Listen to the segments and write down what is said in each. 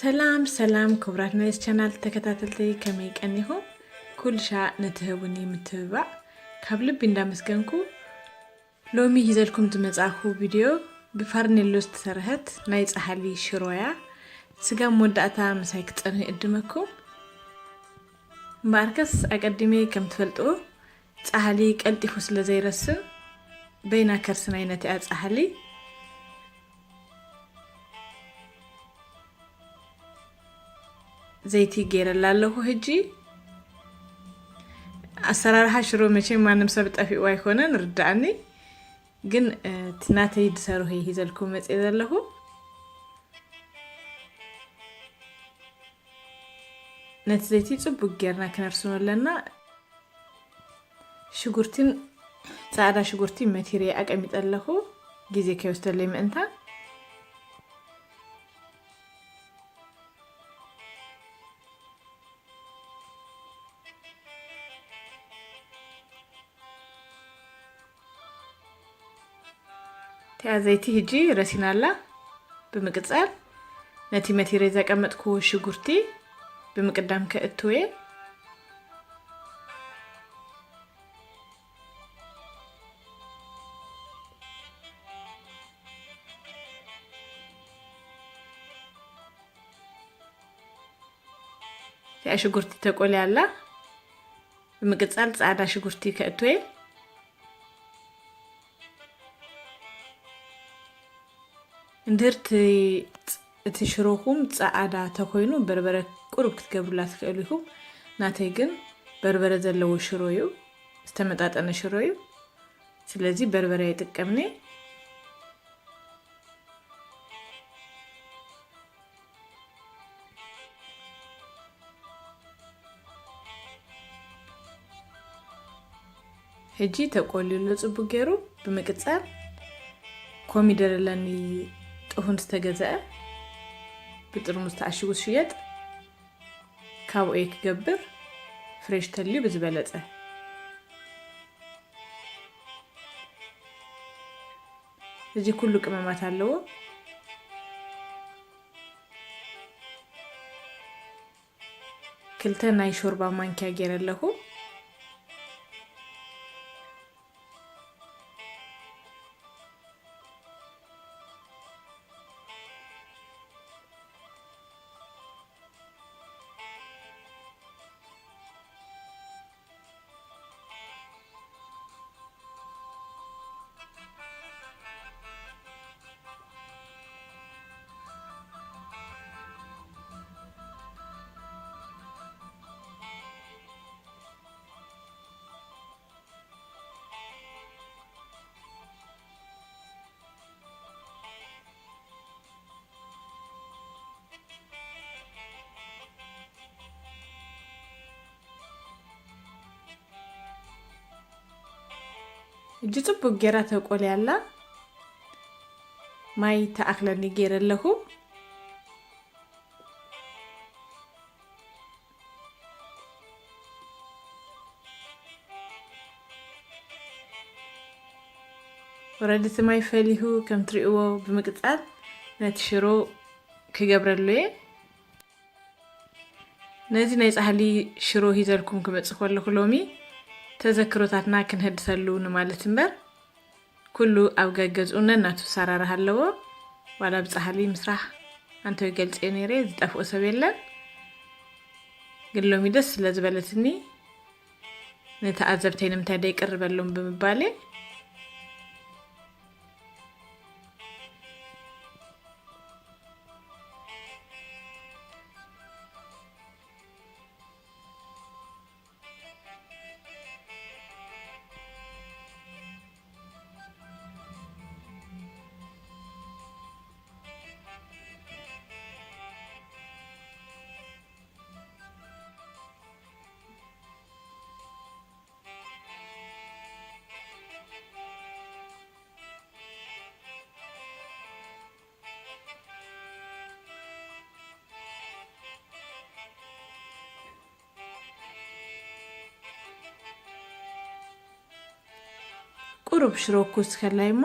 ሰላም ሰላም ክቡራት ናይዚ ቻናል ተከታተልተይ፣ ከመይ ቀኒኹም? ኩልሻ ንትህቡኒ ምትብባዕ ካብ ልቢ እንዳመስገንኩ፣ ሎሚ ሂዘልኩም ዝመጻእኩ ቪድዮ ብፋርኔሎ ዝተሰርሐት ናይ ጻሕሊ ሽሮያ። ስጋብ መወዳእታ ምሳይ ክትጸንሑ ይዕድመኩም። እምበኣርከስ ኣቀዲመ ከም ትፈልጥዎ ጻሕሊ ቀልጢፉ ስለ ዘይረስን፣ በይና ከርስና ነቲኣ ጻሕሊ ዘይቲ ገይረላ ኣለኹ። ሕጂ ኣሰራርሓ ሽሮ መቼም ማንም ሰብ ጠፊኡ ኣይኮነን፣ ርዳእኒ። ግን እቲ ናተይ ድሰርሁ ይሂዘልኩም መፅእ ዘለኹ። ነቲ ዘይቲ ጽቡቅ ጌርና ክነርስኖ ኣለና። ሽጉርትን ጻዕዳ ሽጉርቲ መቲረ ኣቀሚጠ ኣለኹ፣ ግዜ ከይወስደለይ ምእንታ። እቲኣ ዘይቲ ሕጂ ረሲና ኣላ። ብምቅጻል ነቲ መቲረ ዘቀመጥኩዎ ሽጉርቲ ብምቅዳም ከእትዎ እየ። እቲኣ ሽጉርቲ ተቆልያ ኣላ። ብምቅጻል ጻዕዳ ሽጉርቲ ከእትዎ እየ። እንድህር እቲ፣ እቲ ሽሮኹም ጸዓዳ ተኾይኑ በርበረ ቁሩብ ክትገብሩላ ትኽእሉ ኢኹም። ናተይ ግን በርበረ ዘለዎ ሽሮ እዩ፣ ዝተመጣጠነ ሽሮ እዩ። ስለዚ በርበረ ኣይጥቀምኒ። ሕጂ ተቆልዩ ኣሎ ጽቡቅ ገይሩ። ብምቅጻል ኮሚደረ ኣለኒ፣ ጥሁን ዝተገዘአ፣ ብጥርሙዝ ተዓሺጉ ዝሽየጥ፣ ካብኡ እየ ክገብር፣ ፍሬሽ ተልዩ ብዝበለጸ። እዚ ኩሉ ቅመማት ኣለዎ። ክልተ ናይ ሾርባ ማንኪያ ገይረ ኣለኹ። ሕጂ ጽቡቅ ጌራ ተቆልያ ኣላ። ማይ ተኣኽለኒ ጌረ ኣለኹ። ወረዲ እቲ ማይ ፈሊሁ ከም ትሪእዎ ብምቅጻል ነቲ ሽሮ ክገብረሉ እየ። ነዚ ናይ ጻሕሊ ሽሮ ሂዘልኩም ክመጽእ ከለኹ ሎሚ ተዘክሮታትና ክንህድሰሉ ንማለት እምበር፣ ኩሉ ኣብ ገገዝኡ ነናቱ ኣሰራርሓ ኣለዎ። ዋላ ብጻሕሊ ምስራሕ ኣንተው ገልጽዮ ነይረ፣ ዝጠፍኦ ሰብ የለን። ግን ሎሚ ደስ ስለ ዝበለትኒ፣ ንተዓዘብተይ ንምንታይ ደይቅርበሎም ብምባል እየ። ቁሩብ ሽሮ ክውስኸላ እሞ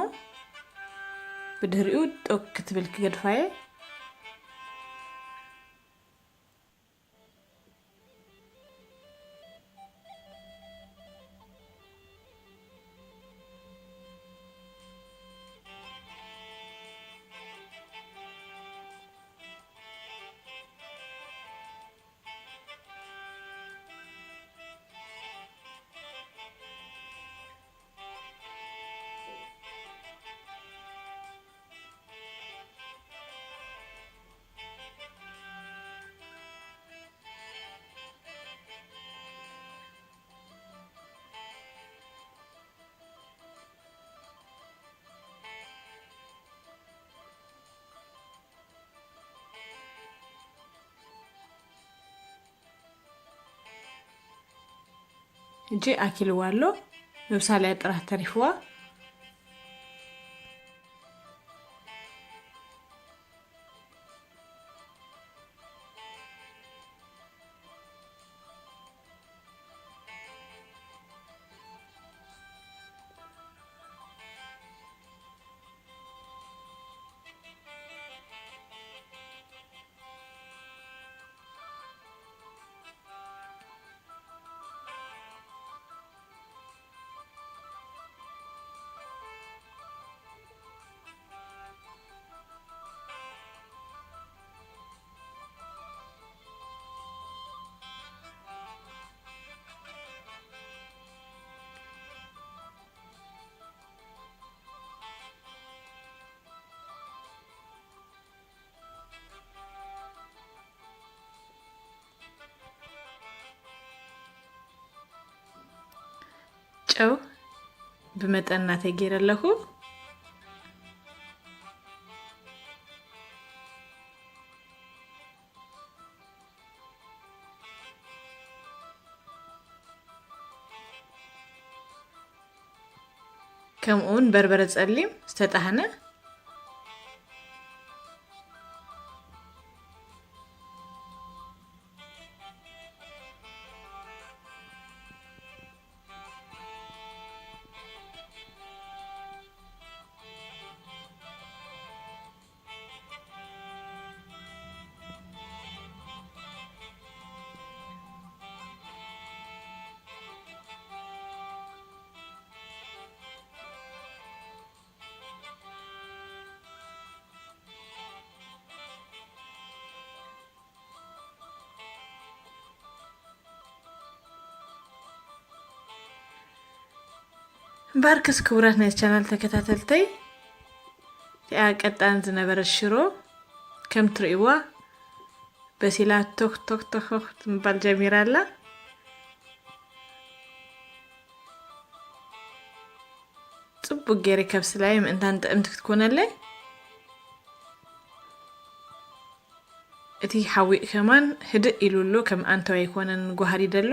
ብድሕሪኡ ጦክ ክትብል ክገድፋ እየ። ሕጂ ኣኪልዋ ኣሎ። ምብሳል እያ ጥራሕ ተሪፍዋ። ጨው ብመጠን እናተይ ገይረ ኣለኹ። ከምኡ እውን በርበረ ጸሊም ዝተጣህነ። እምበኣርከስ ክቡራት ናይ ቻናል ተከታተልተይ፣ እቲኣ ቀጣን ዝነበረት ሽሮ ከም ትርእይዋ በሲላ ቶክ ቶክ ቶክ ቶክ ምባል ጀሚራ ኣላ። ጽቡቅ ገይረ ከብስላ እየ፣ ምእንታን ጥዕምቲ ክትኮነለይ። እቲ ሓዊ ከማን ህድእ ኢሉ ኣሎ፣ ከም ኣንተው ኣይኮነን ጓህሪ ደሎ።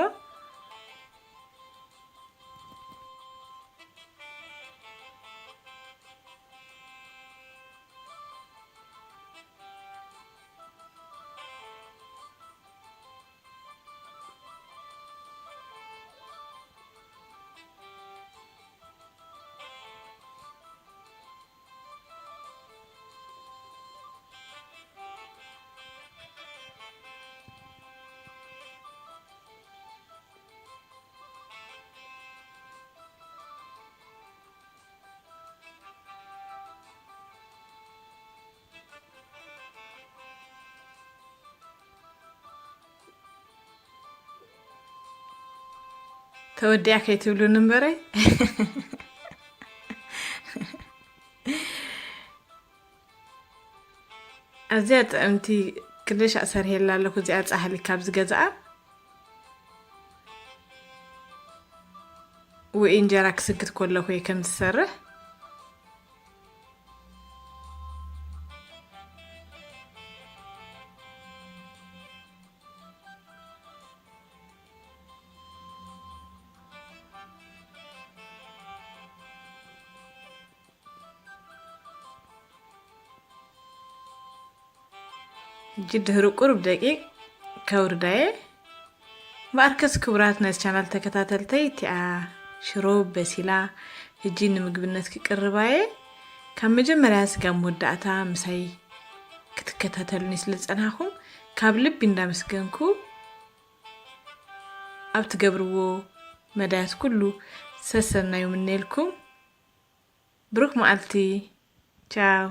ተወዲኣ ከይትብሉኒ እምበረይ። ኣዝያ ጥዕምቲ ክልሻእ ሰርሔላ ኣለኹ፣ እዚኣ ጻሕሊ ካብ ዝገዝኣ። ውዒ እንጀራ ክስንክት ከለኹ እየ ከም ዝሰርሕ። ሕጂ ድሕሪ ቁሩብ ደቂቅ ከውርዳየ። እምበኣርከስ ክቡራት ናይዚ ቻናል ተከታተልተይ፣ እቲኣ ሽሮ በሲላ፣ ሕጂ ንምግብነት ክቅርባየ። ካብ መጀመርያ ስጋብ መወዳእታ ምሳይ ክትከታተሉኒ ስለ ዝጸናሕኩም ካብ ልቢ እንዳመስገንኩ፣ ኣብ ትገብርዎ መዳያት ኩሉ ሰሰናዩ ምነየልኩም። ብሩክ መዓልቲ። ቻው።